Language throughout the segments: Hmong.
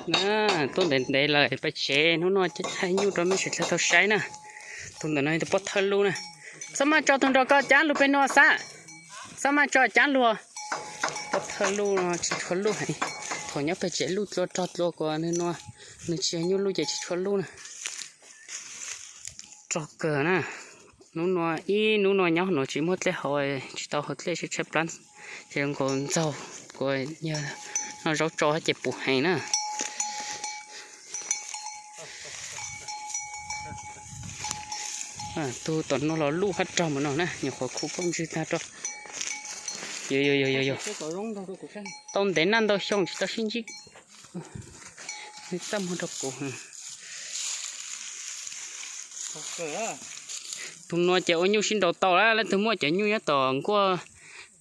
Na, tuaj ntev ntev lawm peb tsev hnub no thaij nyuj rau mej sawv daws tau saib na. Tus ntawm no tus pob thawj lub na. Txhob maj tso tus nrog koj cab lug pem no Xab. Txhob maj tso cab lug. Pob thawj lub no tsis tshua luj heev. Thaum nyob pem tsev luj dlua rog dlua kuas nws no, nws tsis yog nyuj luj ces tsis tshua luj na. Rog kawg na. Hnub no ib hnub no nyob no tsis muaj dlej haus, tsis tau haus dlej, tshaib tshaib plab, ces zoo nkaus ntxaug kuas yog noj zaub tso ces puv heev na. Tus tom no los luj hab rog mus no na, nyuam qhuav khu koj ntswg tag rau. Yog yog yog yog yog. Tau ntev naj ntau xyoo tsis tau sib ntsib. Nws txaj muag rau kuv. Tus no ces ua nyuj sib nraus tau lawm, leej twg muaj cov nyuj nyob tom nkuaj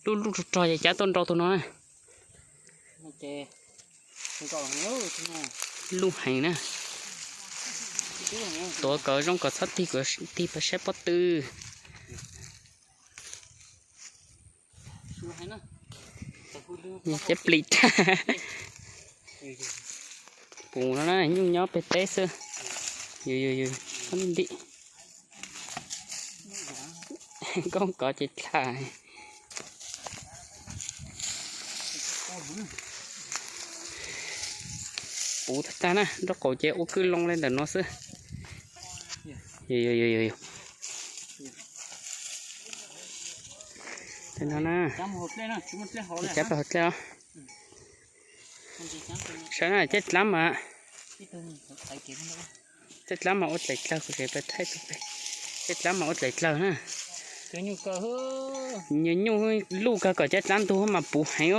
luj luj rog rog ces cab tuaj nrau tus no na. Luj heev na. Tuav kom zoo kom txhob tig, tig pab saib pob tw. Cab plis tag. Puv no na, nyuj nyob pem teb xwb. Yog yog yog, ntim. Koj kov ces dlha. Puv tag tag na, nraub qaum ces ua kwj loo li ntawm no xwb. Yog yog yog yog. Tej no na, cab pas hauv dlej os. Saib na, caj dlab mas, caj dlab mas ua dlaim dlawg, kuv tseem thaij tus pem. Caj dlab mas ua dlaim dlawg na. Nyuj luj kawg kom caj dlab ntug mas puv heev.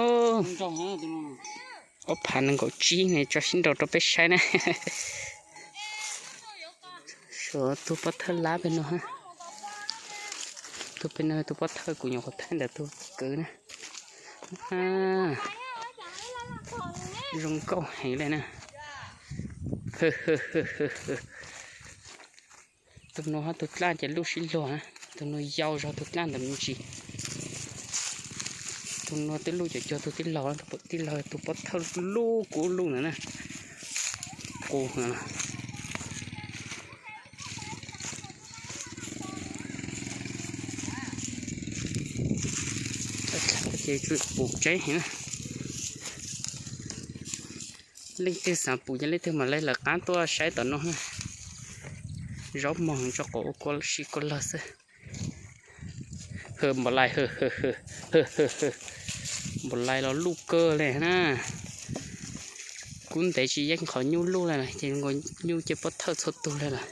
Ob phav nees nkaum tsib ne, tso sib nraus rau peb saib na. Suav tus pob thawj lab pem no. Tus pem no tus pob thawj kuv nyuam qhuav thaij ntawm tus kwv na. Zoo nkauj heev li na. Tus no hab tus dlaj ces luj sib luag na. Tus no yau zog tus dlaj ntawm me ntsis. Tus no twb luj cuag cuag tus tij laug, tus tij laug tus pob thawj luj kuv luj ntawd na. Qus ces tsuas pum tseeb heev na. Leej twg xav pum ces leej twg mam li lawv qab tuaj saib tom no. Zaub mog tso quav ua kua si kua lawg xwb. Hwm npaum lais, hwm, npaum lais los luj kawg li na. Kub ntev tsis yeej qhov nyuj luj li lawm ces nyuj cia pob thawj txhua tug li lawm.